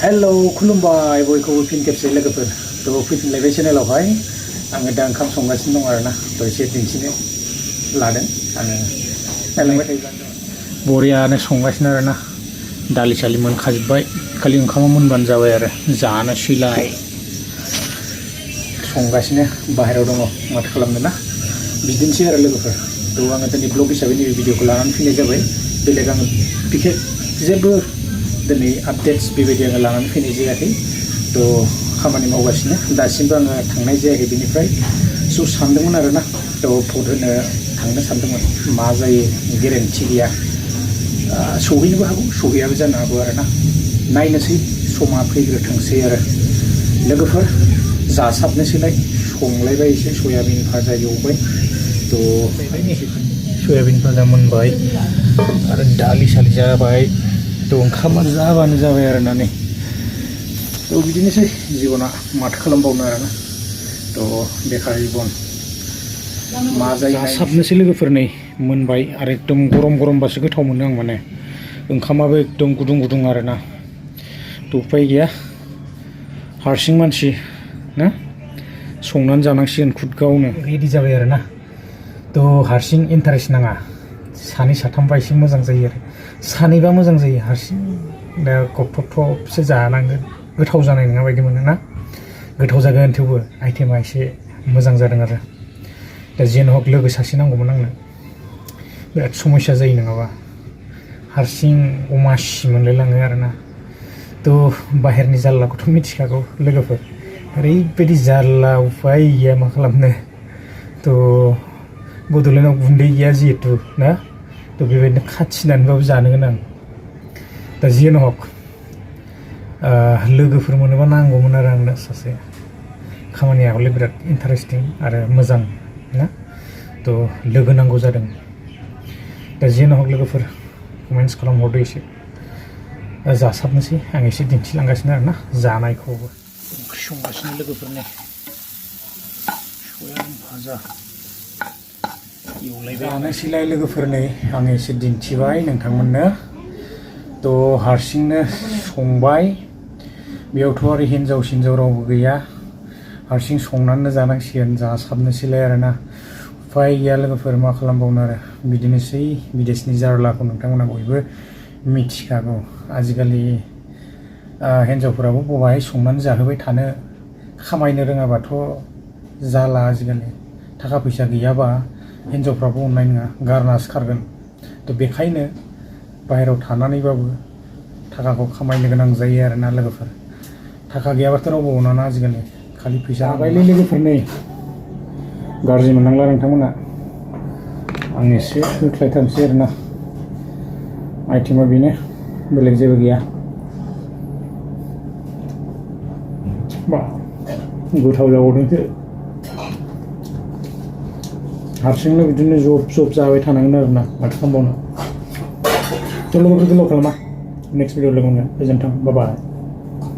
hello खुलुमबाय बयखौबो फिन खेबसे लोगोफोर थ' फैफिनलायबाय चेनेलावहाय आङो दा ओंखाम संगासिनो दं आरोना थ' एसे दिन्थिनो लादों आङो नायलांबाय थायोब्ला बरियानो संगासिनो आरोना दालि सालि मोनखाजोब्बाय खालि ओंखामा मोनबानो जाबाय आरो जानोसैलाय संगासिनो बाहेरायाव दङ माथो खालामनो ना बिदिनोसै आरो लोगोफोर थ' आङो दिनै ब्लग हिसाबै नैबे भिडिअखौ लानानै फैनाय जाबाय बेलेग आङो बिखेख जेबो दिनै आपडेट्स बेबायदि आङो लानानै फैनाय जायाखै थ' खामानि मावगासिनो दासिमबो आङो थांनाय जायाखै बेनिफ्राय स' सानदोंमोन आरोना थ' भट होनो थांनो सानदोंमोन मा जायो गेरेन्टि गैया सहैनोबो हागौ सहैयाबो जानो हागौ आरोना नायनोसै समा फैग्रोथोंसै आरो लोगोफोर जासाबनोसैलाय संलायबाय एसे सयाबिन भाजा एवबाय थ' सयाबिन भाजा मोनबाय आरो दालि सालि जाबाय थ' ओंखामा जाबानो जाबाय आरोना नै थ' बिदिनोसै जिबना माथो खालामबावनो आरोना थ' बेखार जिबन मा जायो जासाबनोसै लोगोफोर नै मोनबाय आरो एकदम गरम गरमबासो गोथाव मोनो आं माने ओंखामाबो एकदम गुदुं गुदुं आरोना थ' उपाय गैया हारसिं मानसि ना संनानै जानांसिगोन खुद गावनो रेडि जाबाय आरोना थ' हारसिं इन्टारेस्ट नाङा सानै साथामबा एसे मोजां जायो आरो सानैबा मोजां जायो हारसिं दा गबथबथबसो जानांगोन गोथाव जानाय नङा बायदि मोनो ना गोथाव जागोन थेवबो आइटेमा एसे मोजां जादों आरो दा जेन हक लोगो सासे नांगौमोन आंनो बिराद समस्या जायो नङाबा हारसिं अमासि मोनलायलाङो आरोना थ' बाहेरनि जारलाखौथ' मिथिखागौ लोगोफोर ओरैबायदि जारला उफाय गैया मा खालामनो थ' बड'लेण्डआव गुन्दै गैया जिहेतु ना थ' बेबायदिनो खाथिनानैबाबो जानो गोनां दा जियानो हक लोगोफोर मोनोबा नांगौमोन आरो आंनो सासे खामानिया हले बिराद इन्टारेस्टिं आरो मोजां ना थ' लोगो नांगौ जादों दा जियानो हक लोगोफोर कमेन्ट्स खालामहरदो एसे जासाबनोसै आं एसे दिन्थिलांगासिनो आरोना जानायखौबो ओंख्रि संगासिनो लोगोफोरनि सयाबिन भाजा एवलायबाय जानोसैलाय लोगोफोर नै आं एसे दिन्थिबाय नोंथांमोननो थ' हारसिंनो संबाय बेयावथ' आरो हिन्जाव सिन्जाव रावबो गैया हारसिं संनानै जानांसिगोन जासाबनोसैलाय आरोना उफाय गैया लोगोफोर मा खालामबावनो आरो बिदिनोसै बिदेशनि जारलाखौ नोंथांमोना बयबो मिथिखागौ आजिखालि हिन्जावफोराबो बबाहाय संनानै जाहोबाय थानो खामायनो रोङाबाथ' जाला आजिखालि थाखा फैसा गैयाबा हिन्जावफ्राबो अननाय नङा गारनासो खारगोन थ' बेखायनो बाहेरायाव थानानैबाबो थाखाखौ खामायनो गोनां जायो आरोना लोगोफोर थाखा गैयाबाथ' रावबो अनाना आजिखालि खालि फैसा जाबायलै लोगोफोर नै गाज्रि मोननांला नोंथांमोना आं एसे होख्लायथारनोसै आरोना आइटेमा बेनो बेलेग जेबो गैया बा गोथाव जाबावदोंसो हारसिंनो बिदिनो जब जब जाबाय थानांगोन आरोना माथो खालामबावनो थ' लोगोफोर गोलाव खालामा नेक्स्ट भिडिअ लोगो मोनगोन गोजोन्थों बाय बाय